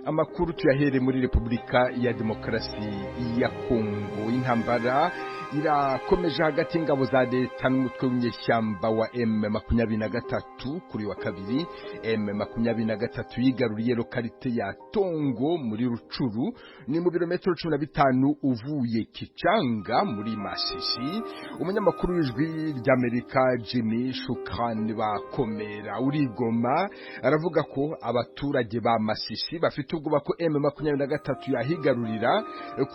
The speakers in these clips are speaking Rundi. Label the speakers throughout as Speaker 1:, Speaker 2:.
Speaker 1: Amakuru tuyahere muri Repubulika ya Demokarasi ya Kongo. Intambara irakomeje hagati y'ingabo za leta n'umutwe w'inyeshyamba wa M23. Kuri wa kabiri, M23 yigaruriye localité ya Tongo muri Rutshuru, ni mu birometero 15 uvuye Kichanga muri Masisi. Umunyamakuru w'Ijwi ry'Amerika Jimmy Shukrani Bakomera uri Goma aravuga ko abaturage ba Masisi bafite ubwoba ko M23 yahigarurira.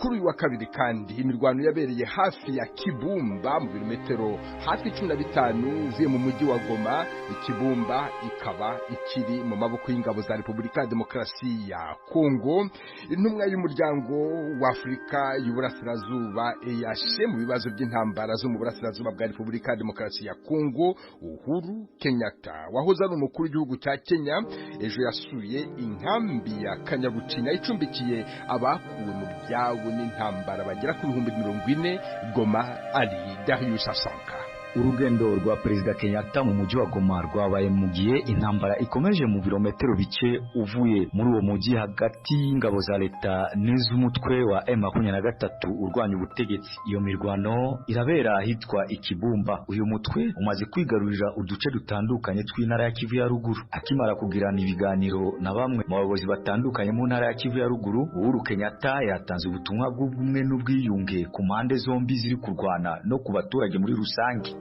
Speaker 1: Kuri uyu wa kabiri kandi, imirwano yabereye hafi ya Kibumba, mu birometero hafi 15 uvuye mu mujyi wa Goma. Ikibumba ikaba ikiri mu maboko y'ingabo za Repubulika ya Demokarasi ya Kongo. Intumwa y'Umuryango wa Afurika y'Uburasirazuba, EAC, mu bibazo by'intambara zo mu burasirazuba bwa Repubulika ya Demokarasi ya Kongo, Uhuru Kenyatta, wahoze ari umukuru w'igihugu cya Kenya, ejo yasuye inkambi ya Kanyarucinya icumbikiye abakuwe mu byabo n'intambara bagera ku 40,000. Goma, ari Darius Asanka.
Speaker 2: Urugendo rwa Perezida Kenyatta mu mujyi wa Goma rwabaye mu gihe intambara ikomeje mu birometero bike uvuye muri uwo mujyi, hagati y'ingabo za leta n'iz'umutwe wa M23 urwanya ubutegetsi. Iyo mirwano irabera ahitwa Ikibumba. Uyu mutwe umaze kwigarurira uduce dutandukanye tw'intara ya Kivu ya Ruguru. Akimara kugirana ibiganiro na bamwe mu bayobozi batandukanye mu ntara ya Kivu ya Ruguru, Uhuru Kenyatta yatanze ubutumwa bw'ubumwe n'ubwiyunge ku mpande zombi ziri kurwana no ku baturage muri rusange.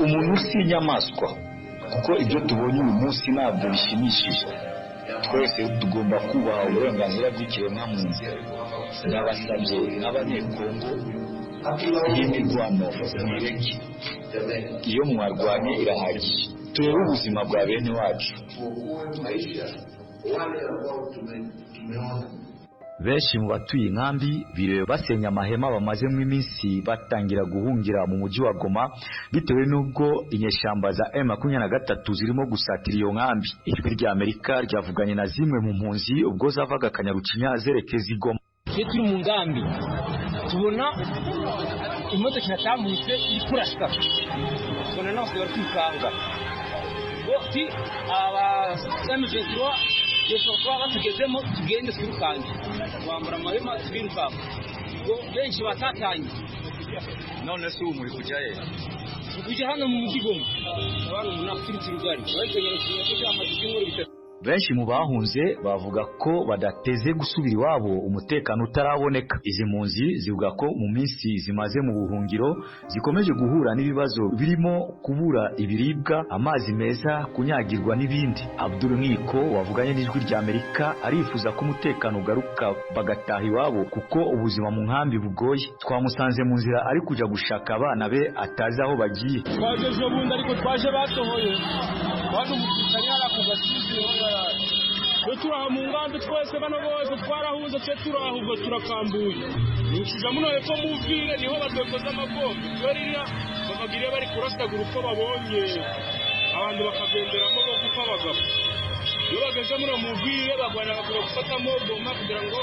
Speaker 2: Umuntu si inyamaswa, kuko ibyo tubonye uyu munsi ntabwo bishimishije. Twese tugomba kubaha uburenganzira bw'ikiremwamuntu. Ndabasabye nk'Abanyekongo, iyi mirwano mwireke. Iyo mwarwanye irahagije. Turebe ubuzima bwa bene wacu. Benshi mu batuye inkambi biriwe basenya amahema bamazemo iminsi, batangira guhungira mu mujyi wa Goma, bitewe n'ubwo inyeshyamba za M23 zirimo gusatira iyo nkambi. Ijwi rya Amerika ryavuganye na zimwe mu mpunzi ubwo zavaga Kanyarucinya zerekeza i Goma.
Speaker 3: Twe turi mu ngambi, tubona imodoka iratambutse iri kurasa, tubona n'abasigaye bari kwikanga boti aba M23 kuba batugezemo, tugende twirukange, twambara amahema turirukanka, ubwo benshi batatanye.
Speaker 2: None se ubu muri kujya he?
Speaker 3: Turi kujya hano mu mujyi Goma. Abantu umunani turutse rugari bahitanye amaze ibyumweru 3.
Speaker 2: Benshi mu bahunze bavuga ko badateze gusubira iwabo umutekano utaraboneka. Izi mpunzi zivuga ko mu minsi zimaze mu buhungiro zikomeje guhura n'ibibazo birimo kubura ibiribwa, amazi meza, kunyagirwa n'ibindi. Abdul Nkiko wavuganye n'Ijwi rya Amerika arifuza ko umutekano ugaruka bagataha iwabo, kuko ubuzima mu nkambi bugoye. Twamusanze mu nzira ari kujya gushaka abana be atazi aho bagiye.
Speaker 3: Twaje ejo bundi, ariko twaje basohoye, twaje umututsani hariya ku gasizi. Twe turaha mu ngambi twese, bano bose twarahuze, twe turaha ubwo turakambuye. Tuja muno hepfo mu ville, niho badokoza amabombe. Twe ririya babagiriye bari kurasagura uko babonye, abantu bakagenderamo bo gupfa bagapfa. Iyo bageze muno mu ville bagwana bakwiye gufatamo Goma, kugira ngo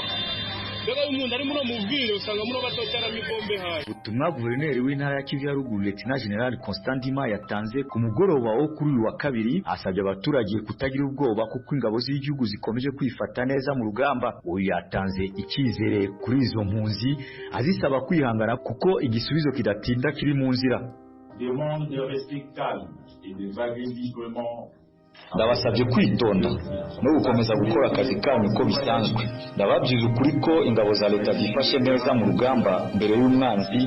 Speaker 3: mbega umuntu ari muno mu ville usanga muno batoteramo ibombe hayi.
Speaker 2: Ubutumwa guverineri w'intara ya Kivu ya Ruguru, Lieutenant General Constant Ndima, yatanze ku mugoroba wo kuri uyu wa kabiri, asabye abaturage kutagira ubwoba kuko ingabo z'igihugu zikomeje kwifata neza mu rugamba. Uyu yatanze icyizere kuri izo mpunzi, azisaba kwihangana kuko igisubizo kidatinda kiri mu nzira.
Speaker 4: Demande de rester calme et de vaguer librement.
Speaker 2: Ndabasabye kwitonda no gukomeza gukora akazi kanyu uko bisanzwe. Ndababwiza ukuri ko ingabo za leta zifashe neza mu rugamba mbere y'umwanzi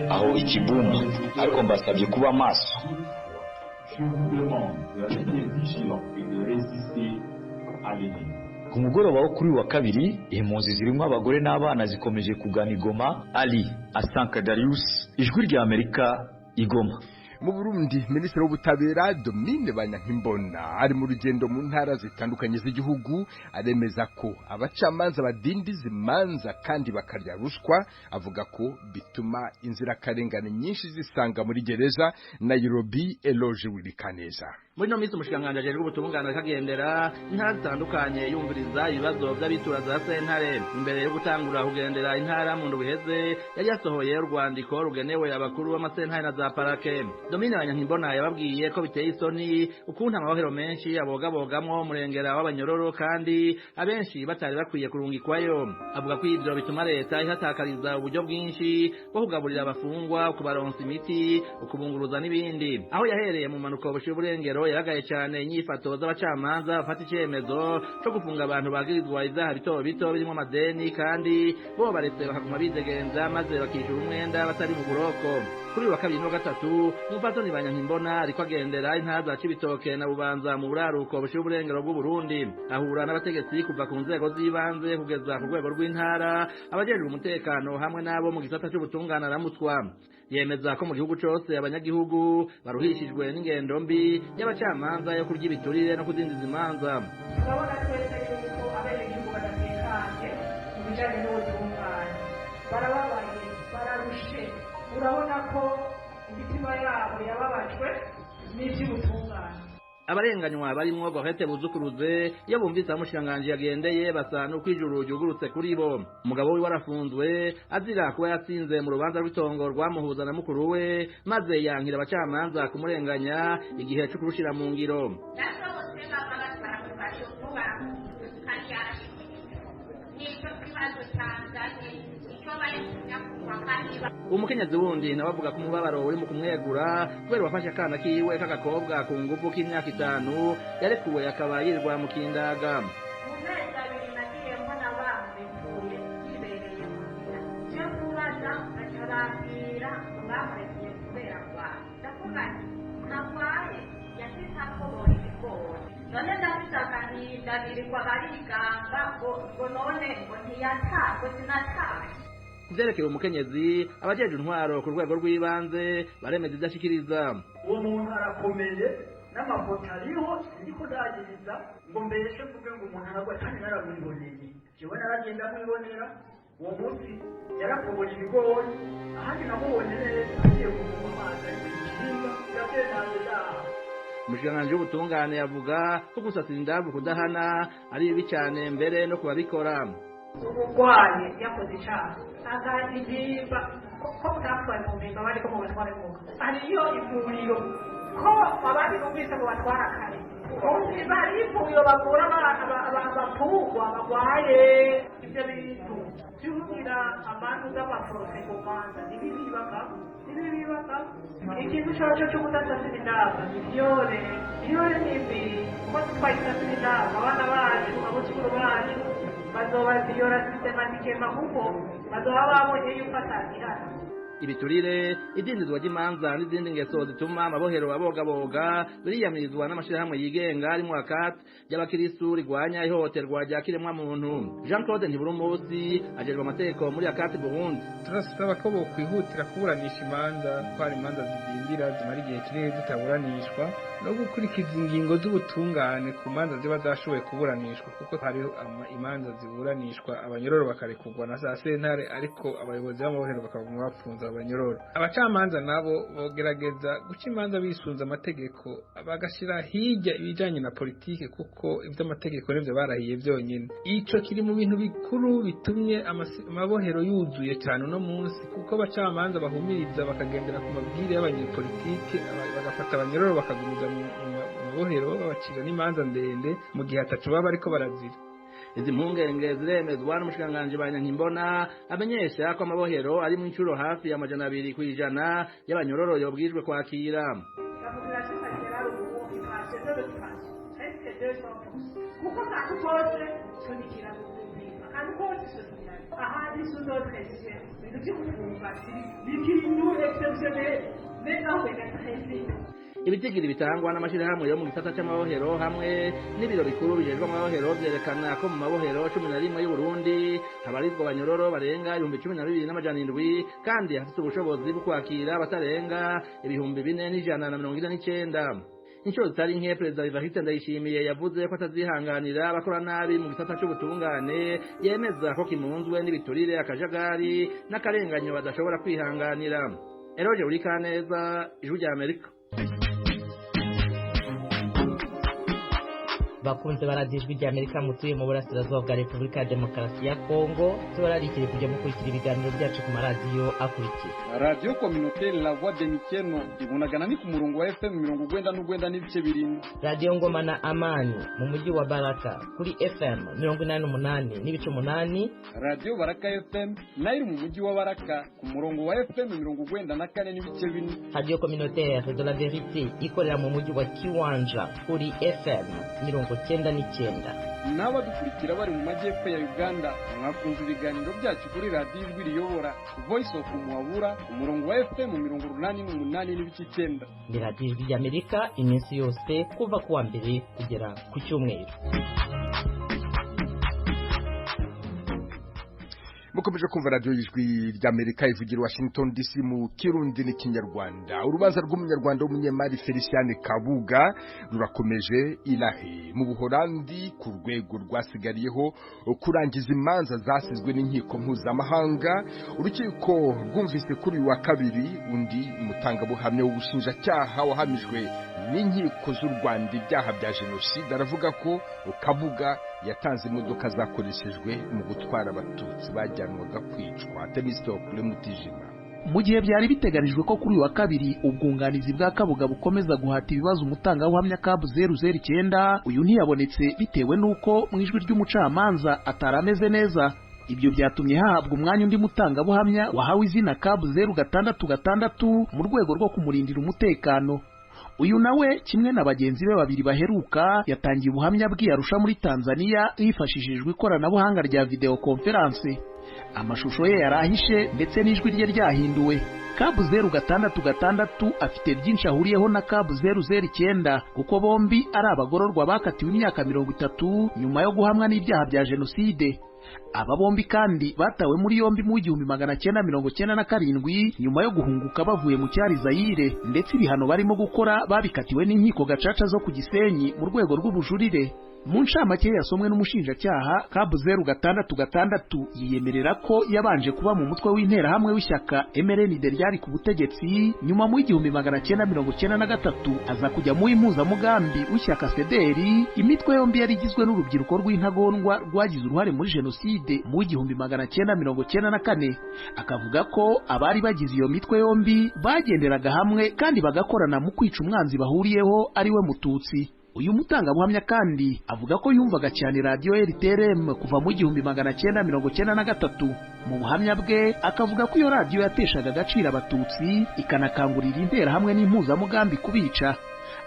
Speaker 2: aho Ikibumba, ariko mbasabye kuba maso.
Speaker 4: Je vous demande de rester vigilant et de résister à l'ennemi.
Speaker 2: Ku mugoroba wo kuri uyu wa kabiri, impunzi zirimo abagore n'abana zikomeje kugana i Goma. Ali Asanka Darius, Ijwi rya Amerika, i Goma.
Speaker 1: Mu Burundi, Minisitiri w'Ubutabera Domine Banyankimbona ari mu rugendo mu ntara zitandukanye z'igihugu. Aremeza ko abacamanza badindiza imanza kandi bakarya ruswa. Avuga ko bituma inzirakarengane nyinshi zisanga muri gereza. Nairobi, Eloge Wirikaneza.
Speaker 5: Muri ino minsi, umushikiranganji ajejwe ubutungane akagendera intara zitandukanye yumviriza ibibazo vy'abitura za sentare. Imbere yo gutangura kugendera intara, mu ndwi iheze yari yasohoye urwandiko rugenewe abakuru b'amasentare na za parake. Domine Banyankimbona yababwiye ko biteye isoni ukuntu amabohero menshi abogabogamwo umurengera w'abanyororo kandi abenshi batari bakwiye kurungikwayo. Avuga ko ivyo bituma leta ihatakariza uburyo bwinshi bwo kugaburira abafungwa, kubaronsa imiti, ukubunguruza n'ibindi. Aho yahereye mu mpanuka bushira uburengero yaragaye cane inyifato z'abacamanza bafata icemezo co gufunga abantu bagirizwa ivyaha bito bito birimwo amadeni, kandi bo baretse bakaguma bidegenza maze bakishura umwenda batari mu buroko. Kuri uyu wa kabiri n'uwa gatatu, umupfasoni Banyankimbona ariko agendera intara za Cibitoke na Bubanza mu buraruko bushira uburengero bw'Uburundi, ahura n'abategetsi kuva ku nzego z'ibanze kugeza ku rwego rw'intara, abajejwe umutekano hamwe n'abo mu gisata c'ubutungane aramutwa. Yemeza ko mu gihugu cose abanyagihugu baruhishijwe n'ingendo mbi y'abacamanza yo kurya ibiturire no kudindiza imanza.
Speaker 6: Turabona twese yuko abenegihugu badatekanye mu bijanye n'ubutungane, barababaye, bararushe. Urabona ko imitima yabo yababajwe n'ivy'ubutungane.
Speaker 5: Abarenganywa barimwo Gorete Buzukuruze iyo bumvise aho umushikiranganji yagendeye basa n'uko ijuru ryugurutse kuri bo. Umugabo wiwe arafunzwe azira kuba yatsinze mu rubanza rw'itongo rwamuhuza na mukuru we, maze yankira abacamanza kumurenganya igihe co kurushira mu ngiro.
Speaker 7: Nasohotse baba batwara mu bashobo kandi nicyo kibazo canzanye icyo bari kunyakugwa kandi.
Speaker 5: Umukenyezi wundi nawe avuga ko umubabaro uri mu kumwegura kubera wafashe akana kiwe k'agakobwa ku nguvu k'imyaka 5 yarekuwe akaba yirirwa mu kindaga.
Speaker 7: Mu mezi 2 nagiye mbona bamurekuye yibereye mu nzira, je kubaza baca bambwira ngo bamurekuye kubera arwaye. Ndavuga nti ntarwaye, yashitse akobora ibigori. None ndafise agahinda, birirwa barigamba ngo none ngo ntiyataye, ngo sinataye.
Speaker 5: Kuvyerekeye umukenyezi, abajejwe intwaro ku rwego rw'ibanze baremeza ivyo ashikiriza.
Speaker 8: Uwo muntu arakomeye n'amafoto ariho, sindiko ndagiriza ngo mbeshe mvuge ngo umuntu aragwa kandi naramwiboneye. Jewe naragenda mwibonera uwo munsi yarakobora ibigori, ahandi namubonye neza agiye kuvoma amazi ari kw'ikinga yatendanze daha.
Speaker 5: Umushikiranganji w'ubutungane avuga ko gusasira indavu kudahana ari bibi cane mbere no kubabikora.
Speaker 6: Umurwayi yakoze icaha agahimba ko mutatwaye mu mpimba bariko mu batware muga hariyo ivuriro ko abandi bumvise ngo batwara kare mpimba hariyo ivuriro bavura abapfungwa bagwaye. Ivyo bintu vyugira amantu z'amaforose ku manza ntibibibaka. Ikintu coco co kudasasira indava ivyore iyore nimbi kuko twayisasira indava abana bacu abuzukuru bacu bazobaziyora systematiquement kuko bazoba babonye yuko atagihana.
Speaker 5: Ibiturire, idindizwa ry'imanza n'izindi ngeso zituma amabohero abogaboga biriyamirizwa n'amashirahamwe yigenga arimwo ACAT ry'abakirisu rigwanya ihohoterwa rya kiremwamuntu. Jean Claude Ntiburumusi ajejwe amategeko muri ACAT Burundi.
Speaker 9: Turasaba ko bokwihutira kuburanisha imanza, ko hari imanza zidindira zimara igihe kinini zitaburanishwa, no gukurikiza ingingo z'ubutungane ku manza ziba zashoboye kuburanishwa, kuko hariho imanza ziburanishwa abanyororo bakarekurwa na za sentare, ariko abayobozi b'amabohero bakaguma bafunze abanyororo. Abacamanza nabo bogerageza guca imanza bisunze amategeko, bagashira hirya ibijanye na politike, kuko ivy'amategeko nivyo barahiye vyonyene. Ico kiri mu bintu bikuru bitumye amabohero yuzuye cane uno munsi, kuko abacamanza bahumiriza bakagendera ku mabwire y'abanyepolitike, bagafata abanyororo bakagumiza mu mabohero babacira n'imanza ndende mu gihe ataco baba bariko barazira.
Speaker 5: Izi mpungenge ziremezwa n'umushikiranganji Banyankimbona amenyesha ko amabohero ari mu incuro hafi ya 200% y'abanyororo yobwijwe kwakira.
Speaker 6: Kuko akantu kose sunikira mu mpimba, akantu kose sunikira ahandi suzotresiye ibintu vy'ugufunga ni ikintu exceptionnel mais naho begatresi.
Speaker 5: Ibitigiri bitangwa n'amashirahamwe yo mu gisata c'amabohero hamwe n'ibiro bikuru bijejwe amabohero vyerekana ko mu mabohero 11 y'Uburundi habarizwa abanyororo barenga 12,700 kandi hafise ubushobozi bwo kwakira abatarenga 4,149. Inshuro zitari nke Perezida Evariste Ndayishimiye yavuze ko atazihanganira abakora nabi mu gisata c'ubutungane, yemeza ko kimunzwe n'ibiturire, akajagari n'akarenganyo badashobora kwihanganira. Eroje Urikaneza, Ijwi rya Amerika.
Speaker 10: Bakunze baradiyo Ijwi ry'Amerika mutuye mu burasirazuba bwa Repubulika ya Demokarasi ya Kongo, tubararikire kujya mukurikira ibiganiro byacu ku maradiyo akurikira:
Speaker 11: Radiyo Communautaire La Voix de Mikeno ibunagana ni ku murongo wa FM 97.7,
Speaker 10: Radiyo Ngoma na Amani mu mujyi wa Baraka kuri FM 88.8,
Speaker 11: Radiyo Baraka FM nayo iri mu mujyi wa Baraka ku murongo wa FM 94.4,
Speaker 10: Radiyo Communautaire de la Verite ikorera mu mujyi wa Kiwanja kuri FM 99.
Speaker 11: N'abadukurikira bari mu majyepfo ya Uganda, mwakumva ibiganiro byacu kuri Radiyo Ijwi Riyobora Voice of Muhabura ku murongo wa FM 88.9.
Speaker 10: Ni Radiyo Ijwi ry'Amerika iminsi yose kuva ku wa mbere kugera ku cyumweru.
Speaker 1: Mukomeje kumva Radiyo Ijwi ry'Amerika ivugira Washington DC mu Kirundi n'Ikinyarwanda. Urubanza rw'Umunyarwanda w'umunyemari Feliciane Kabuga rurakomeje Ilahe mu Buholandi, ku rwego rwasigariyeho kurangiza imanza zasizwe n'inkiko mpuzamahanga. Urukiko rwumvise kuri uyu wa kabiri undi mutangabuhamya w'ubushinjacyaha wahamijwe n'inkiko z'u Rwanda ibyaha bya jenoside, aravuga ko Kabuga yatanze imodoka zakoreshejwe mu gutwara Abatutsi bajyanwaga kwicwa. Temistokle Mutijima.
Speaker 12: Mu gihe byari biteganijwe ko kuri uyu wa kabiri ubwunganizi bwa Kabuga bukomeza guhata ibibazo umutangabuhamya Kabu 009, uyu ntiyabonetse bitewe n'uko mu ijwi ry'umucamanza atari ameze neza. Ibyo byatumye hahabwa umwanya undi mutangabuhamya wahawe izina Kabu 066 mu rwego rwo kumurindira umutekano. Uyu nawe kimwe na bagenzi be babiri baheruka yatangiye ubuhamya bw'Arusha muri Tanzania hifashishijwe ikoranabuhanga rya video conference. Amashusho ye yarahishe ndetse n'ijwi rye ryahinduwe. Kabu 066 afite byinshi ahuriyeho na Kabu 009 kuko bombi ari abagororwa bakatiwe imyaka 30 nyuma yo guhamwa n'ibyaha bya jenoside. Aba bombi kandi batawe muri yombi mu 1997 nyuma yo guhunguka bavuye mu cyari Zaire, ndetse ibihano barimo gukora babikatiwe n'inkiko gacaca zo ku Gisenyi mu rwego rw'ubujurire. Mu ncamake yasomwe n'umushinjacyaha, Kabu 066 yiyemerera ko yabanje kuba mu mutwe w'interahamwe w'ishyaka MRND ryari ku butegetsi, nyuma mu 1993 aza kujya mu impuzamugambi w'ishyaka CDR. Imitwe yombi yari igizwe n'urubyiruko rw'intagondwa rwagize uruhare muri jenoside mu 1994. Akavuga ko abari bagize iyo mitwe yombi bagenderaga hamwe kandi bagakorana mu kwica umwanzi bahuriyeho ari we Mututsi. Uyu mutangabuhamya kandi avuga ko yumvaga cyane radiyo RTRM kuva mu 1993. Mu buhamya bwe akavuga ko iyo radiyo yateshaga agaciro Abatutsi ikanakangurira interahamwe n'impuzamugambi kubica.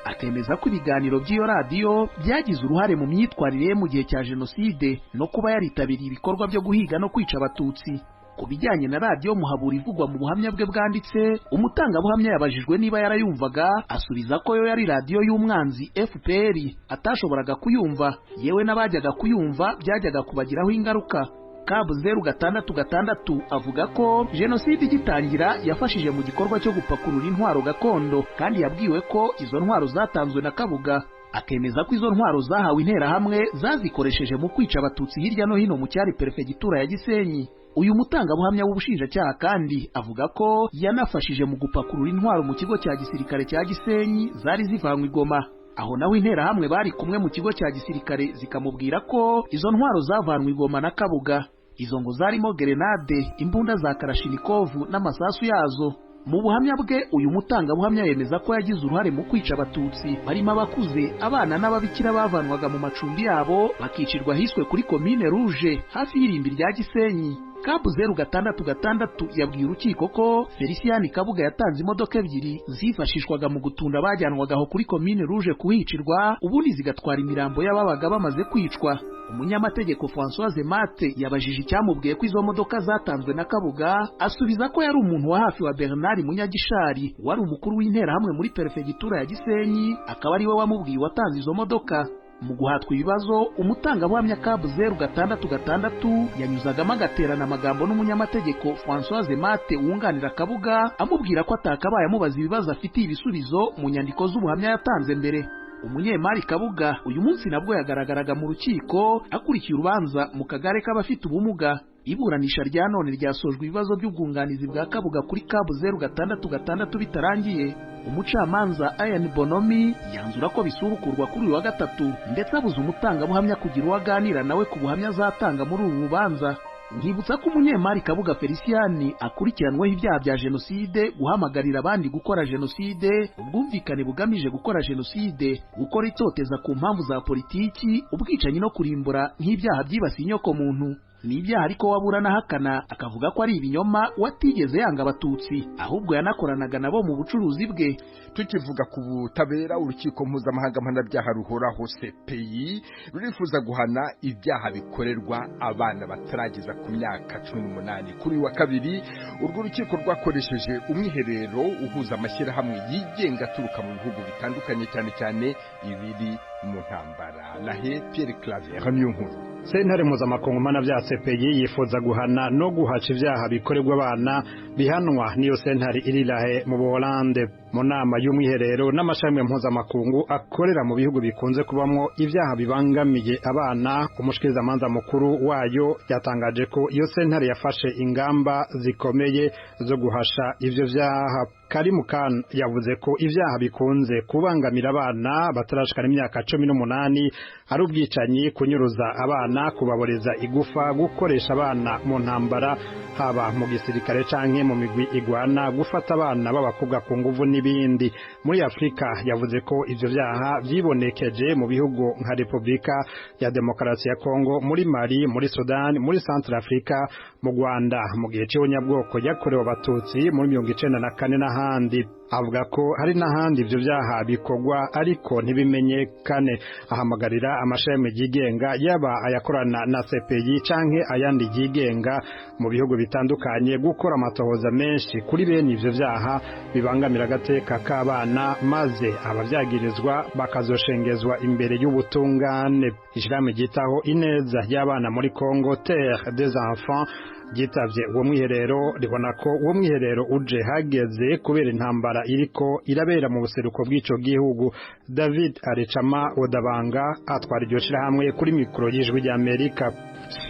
Speaker 12: Akemeza ko ibiganiro by'iyo radiyo byagize uruhare mu myitwarire ye mu gihe cya jenoside no kuba yaritabiriye ibikorwa byo guhiga no kwica Abatutsi. Ku bijyanye na Radiyo Muhabura ivugwa mu buhamya bwe bwanditse, umutangabuhamya yabajijwe niba yarayumvaga, asubiza ko yo yari radiyo y'umwanzi FPR atashoboraga kuyumva, yewe n'abajyaga kuyumva byajyaga kubagiraho ingaruka. Kabu 066 avuga ko jenoside igitangira yafashije mu gikorwa cyo gupakurura intwaro gakondo, kandi yabwiwe ko izo ntwaro zatanzwe na Kabuga. Akemeza ko izo ntwaro zahawe interahamwe zazikoresheje mu kwica Abatutsi hirya no hino mu cyari perefegitura ya Gisenyi. Uyu mutangabuhamya w'ubushinjacyaha kandi avuga ko yanafashije mu gupakurura intwaro mu kigo cya gisirikare cya Gisenyi zari zivanywe i Goma. Aho naho interahamwe bari kumwe mu kigo cya gisirikare zikamubwira ko izo ntwaro zavanwe i Goma na Kabuga. Izo ngo zarimo gerenade, imbunda za karashinikovu n'amasasu yazo. Mu buhamya bwe uyu mutangabuhamya yemeza ko yagize uruhare mu kwica Abatutsi barimo abakuze, abana n'ababikira bavanwaga mu macumbi yabo bakicirwa hiswe kuri Komine Rouge hafi y'irimbi rya Gisenyi. Kabu 066 yabwiye urukiko ko Felician Kabuga yatanze imodoka ebyiri zifashishwaga mu gutunda bajyanwaga aho kuri Komine Rouge kuhicirwa, ubundi zigatwara imirambo y'ababaga bamaze kwicwa. Umunyamategeko Françoise Mate yabajije icyamubwiye ko izo modoka zatanzwe na Kabuga, asubiza ko yari umuntu wa hafi wa Bernard Munyagishari wari umukuru w'interahamwe muri perefegitura ya Gisenyi, akaba ari we wamubwiye watanze izo modoka. Mu guhatwa ibibazo, umutangabuhamya Kabu 066 yanyuzagamo agaterana amagambo n'umunyamategeko Françoise Mate wunganira Kabuga, amubwira ko atakabaye amubaza ibibazo afitiye ibisubizo mu nyandiko z'ubuhamya yatanze mbere. Umunyemari Kabuga uyu munsi nabwo yagaragaraga mu rukiko akurikiye urubanza mu kagare k'abafite ubumuga. Iburanisha rya none ryasojwe ibibazo by'ubwunganizi bwa Kabuga kuri kabu 066 bitarangiye. Umucamanza Ian Bonomi yanzura ko bisubukurwa kuri uyu wa gatatu, ndetse abuza umutangabuhamya kugira uwo aganira nawe ku buhamya azatanga muri uru rubanza. Nkibutsa ko umunyemari Kabuga Felicien akurikiranweho ibyaha bya jenoside, guhamagarira abandi gukora jenoside, ubwumvikane bugamije gukora jenoside, gukora itoteza ku mpamvu za politiki, ubwicanyi no kurimbura nk'ibyaha byibasiye inyokomuntu. Ni ibyaha ariko waburana ahakana, akavuga ko ari ibinyoma, watigeze yanga abatutsi, ahubwo yanakoranaga nabo mu bucuruzi bwe.
Speaker 1: Tukivuga ku butabera, urukiko mpuzamahanga mpanabyaha ruhoraho CPI rurifuza guhana ibyaha bikorerwa abana batarageza ku myaka 18. Kuri uyu wa kabiri urwo rukiko rwakoresheje umwiherero uhuza amashyirahamwe yigenga aturuka mu bihugu bitandukanye, cyane cyane ibiri mu ntambara. Lahe Pierre Claver niyo nkuru.
Speaker 13: Sentare mpuzamakungu mpanabyaha CPI yifuza guhana no guhaca ibyaha bikorerwa abana bihanwa n'iyo sentare iri Lahe mu Buholande. Mu nama y'umwiherero n'amashami mpuzamakungu akorera mu bihugu bikunze kubamwo ibyaha bibangamiye abana, umushikirizamanza mukuru wayo yatangaje ko iyo sentare yafashe ingamba zikomeye zo guhasha ivyo vyaha. Karim Khan yavuze ko ivyaha bikunze kubangamira abana batarashikana imyaka 18 ari ubwicanyi, kunyuruza abana, kubaboreza igufa, gukoresha abana mu ntambara haba mu gisirikare canke mu migwi igwana, gufata abana b'abakobwa ku nguvu n'ibindi. Muri Afrika yavuze ko ivyo vyaha vyibonekeje mu bihugu nka Republika ya Demokarasi ya Kongo, muri Mali, muri Sudan, muri Central Africa, mu Rwanda mu gihe c'ihonyabwoko yakorewe abatutsi muri 94 n'ahandi. Avuga ko hari n'ahandi ivyo vyaha bikorwa ariko ntibimenyekane. Ahamagarira amashami yigenga yaba ayakorana na CPI canke ayandi yigenga mu bihugu bitandukanye gukora amatohoza menshi kuri bene ivyo vyaha bibangamira agateka k'abana, maze abavyagirizwa bakazoshengezwa imbere y'ubutungane. Ishirahamwe ryitaho ineza y'abana muri Congo, Terre des Enfants, ryitavye uwo mwiherero ribona ko uwo mwiherero uje hageze kubera intambara iriko irabera mu buseruko bw'ico gihugu. David Arechama Odabanga atwara iryo shirahamwe kuri mikoro y'Ijwi ry'Amerika.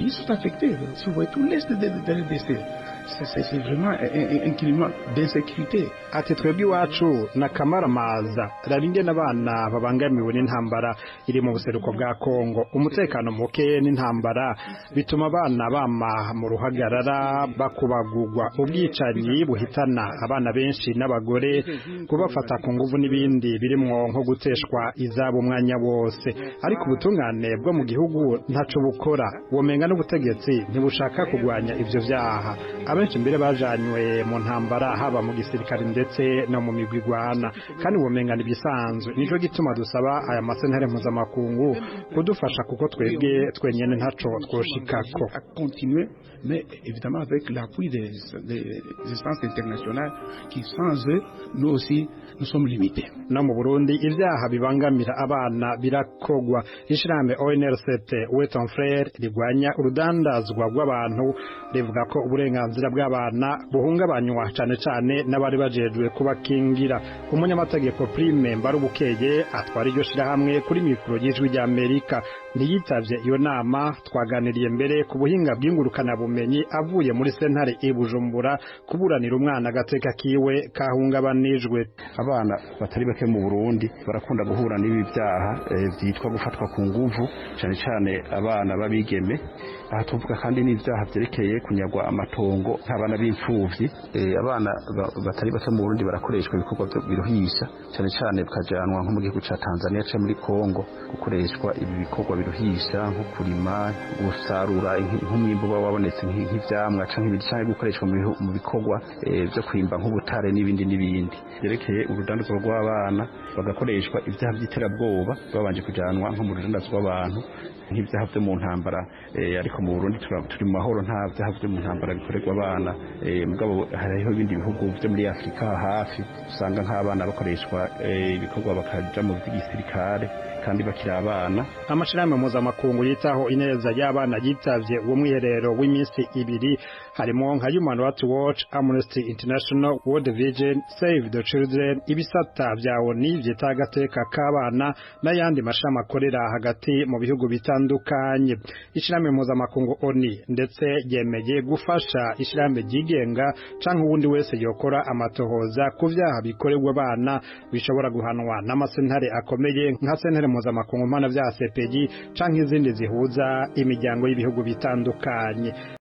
Speaker 14: Ils sont affectés, si vous voyez tout l'est de RDC, c'est vraiment un climat d'insécurité.
Speaker 13: Ati twebwe iwacu na kamaramaza raba ingene abana babangamiwe n'intambara iri mu buseruko bwa Kongo. Umutekano muke n'intambara bituma abana bama mu ruhagarara, bakubagugwa, ubwicanyi buhitana abana benshi n'abagore, kubafata ku nguvu n'ibindi birimwo nko guteshwa izabo umwanya wose. Ariko ubutungane bwo mu gihugu ntaco bukora, womenga n'ubutegetsi ntibushaka kugwanya ivyo vyaha. Abenshi mbere bajanywe mu ntambara haba mu gisirikare ndetse no mu migwi igwana, kandi womenga n'ibisanzwe. Nico gituma dusaba aya masentare mpuzamakungu kudufasha, kuko twebwe twenyene ntaco twoshikako.
Speaker 14: Continuer, mais évidemment avec l'appui des instances internationales qui, sans eux, nous aussi, nous sommes limités.
Speaker 13: No mu Burundi ivyaha bibangamira abana birakogwa. Ishirahamwe ONRCT Weton Frere rigwanya urudandazwa rw'abantu rivuga ko uburenganzira bw'abana buhungabanywa cane cane n'abari bajejwe kubakingira. Umunyamategeko Prime Mbarubukeye atwara iryo shirahamwe kuri mikoro y'Ijwi ry'Amerika ntiyitavye iyo nama. Twaganiriye mbere ku buhinga bw'ingurukana bumenyi avuye muri sentare i Bujumbura kuburanira umwana agateka kiwe kahungabanijwe.
Speaker 15: Abana batari bake mu Burundi barakunda guhura n'ibi byaha byitwa gufatwa ku nguvu, cane cane abana babigeme. Aha tuvuga kandi n'ibyaha vyerekeye kunyagwa amatongo nk'abana b'imfuvyi. Abana batari bake mu Burundi barakoreshwa ibikorwa biruhisha, cane cane bikajanwa nko mu gihugu ca Tanzania canke muri Kongo gukoreshwa ibi bikorwa biruhisha nko kurima, gusarura nk'umwimbu uba wabonetse nk'ivyamwa canke ibindi, canke gukoreshwa mu bikorwa vyo kwimba nk'ubutare n'ibindi n'ibindi. Vyerekeye urudandazwa rw'abana, bagakoreshwa ivyaha vy'iterabwoba babanje kujanwa nko mu rudandazwa rw'abantu, nk'ivyaha vyo mu ntambara. Ariko mu Burundi turi mu mahoro, nta vyaha vyo mu ntambara bikorerwa abana. Mugabo hariho ibindi bihugu vyo muri Afrika hafi usanga nk'abana bakoreshwa ibikorwa bakaja mu vy'igisirikare kandi bakiri abana.
Speaker 13: Amashirahamwe mpuzamakungu yitaho ineza y'abana yitavye uwo mwiherero w'iminsi ibiri harimo nka Human Rights Watch, Amnesty International, World Vision, Save the Children, ibisata vya ONU vyita agateka k'abana n'ayandi mashami akorera hagati mu bihugu bitandukanye. Ishirahamwe mpuzamakungu ONU ndetse yemeye gufasha ishirahamwe ryigenga canke uwundi wese yokora amatohoza ku vyaha bikorerwa abana bishobora guhanwa n'amasentare akomeye nka sentare mpuzamakungu mpanavyaha CPI canke izindi zihuza imiryango y'ibihugu bitandukanye.